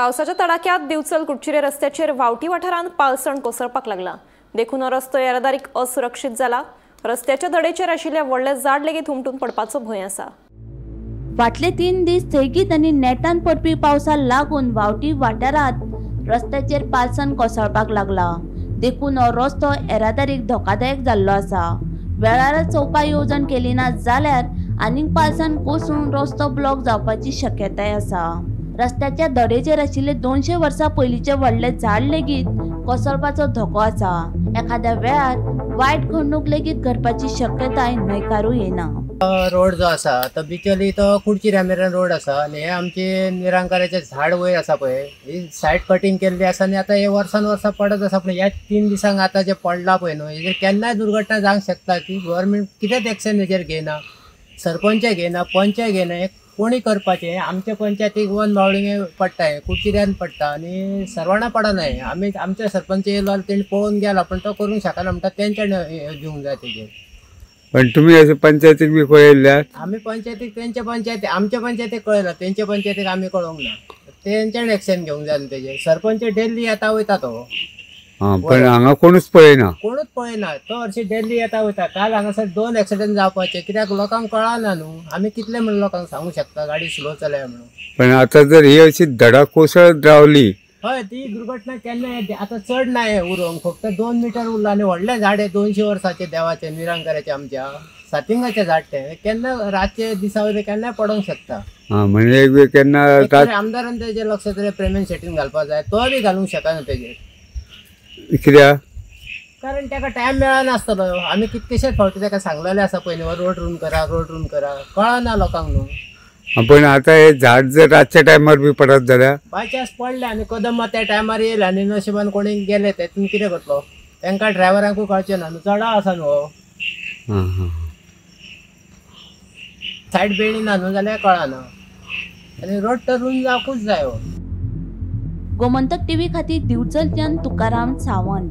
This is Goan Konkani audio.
पावसाच्या तडाख्यात दिवचल कुडचिरे रस्त्याचेर वावटी वाठारांत पालसण कोसळपाक लागला. देखून रस्तो येरादारीक असुरक्षीत जाला. रस्त्याच्या धडेचेर आशिल्ले व्हडले झाड लेगीत हुमटून पडपाचो भंय आसा. फाटले 3 दीस सेगीत आनी नेटान पडपी पावसा लागून वावटी वाठारांत रस्त्याचेर पालसण कोसळपाक लागला. देखून हो रस्तो येरादारीक धोकादायक जाल्लो आसा. वेळारच उपाय येवजण केली ना जाल्यार आनीक पालसण कोसळून रस्तो ब्लॉक जावपाची शक्यताय आसा. रस्त्याच्या धडेचेर आशिल्ले 200 वर्सां पयलींचे व्हडले झाड लेगीत कोसळपाचो धोको आसा. एखाद्या वेळार वायट घडणूक लेगीत घडपाची शक्यताय न्हयकारूं येना. रोड जो आसा तो बिचोली तो कुडचिऱ्या मेरेन रोड आसा आनी हे आमचे निरांकाराचे झाड वयर आसा पळय, ही सायड कटींग केल्ली आसा आनी आतां हे वर्सान वर्सां पडत आसा. पूण ह्या 3 दिसांक आतां जे पडला पळय न्हू, हेजेर केन्नाय दुर्घटना जावंक शकता. की गव्हर्मेंट कितेंच एक्शन हेजेर घेयना, सरपंच घेयना, पंच घेयना, हे कोणी करपाचें? आमच्या पंचायतीक वन बावळिंगे पडटा, कुडचिऱ्यान पडटा आनी सर्वाणा पडना. हे आमी आमचे सरपंच येयलो जाल्यार तेणी पळोवन गेला, पण तो करूंक शकना म्हणटा तेंच्यानी दिवंक जाय तेजेर. पण तुम्ही अशें पंचायतीक बी कळयल्ल्यात? आमी पंचायतीक तेंच्या पंचायती आमच्या पंचायतीक कळयला, तेंच्या पंचायतीक आमी कळोवंक ना. तेंच्यान एक्शन घेवंक जाय न्हू तेजेर. सरपंच डेली येता वयता तो, पण हांगा कोणूच पळयना, कोणूच पळयना. तो हरशीं डेली येता वयता. काल हांगासर 2 एक्सिडंट जावपाचे, कित्याक लोकांक कळना न्हू. आमी कितले म्हणून लोकांक सांगूंक शकता गाडी स्लो चलय म्हणून. पण आतां जर ही अशी धडा कोसळत रावली, हय, ती दुर्घटना केन्ना येता. आतां चड ना हें उरोंक, फक्त 2 मिटर उरला आनी व्हडलें झाड हें 200 वर्साचें देवाचें निरांकाराचें आमच्या सातिंगाचें झाड तें केन्ना रातचे दिसा वयलें केन्नाय पडोंक शकता. म्हणजे एक वेळ केन्ना आमदारान तेजेर लक्ष तरी प्रेमेन सेटीन घालपाक जाय, तो बी घालूंक शकना तेजेर. कित्याक? कारण ताका टायम मेळनासतलो. आमी कितकेशेच फावटी ताका सांगलेलें आसा पयलीं, रोड रून करा, रोड रून करा, कळना लोकांक न्हू. पण आतां हे झाड जर रातच्या टायमार बी पडत जाल्यार बाय चान्स पडलें आनी कदंबा त्या टायमार येयलें आनी नशिबान कोणी गेले तेतून कितें करतलो? तांकां ड्रायव्हरांकूय कळचें ना न्हू, चडाव आसा न्हू हो. सायड बेणी ना न्हू जाल्यार कळना आनी रोड तर रून जावकूच जाय हो. गोमंतक टीव्ही खातीर दिवचलच्यान तुकाराम सावंत.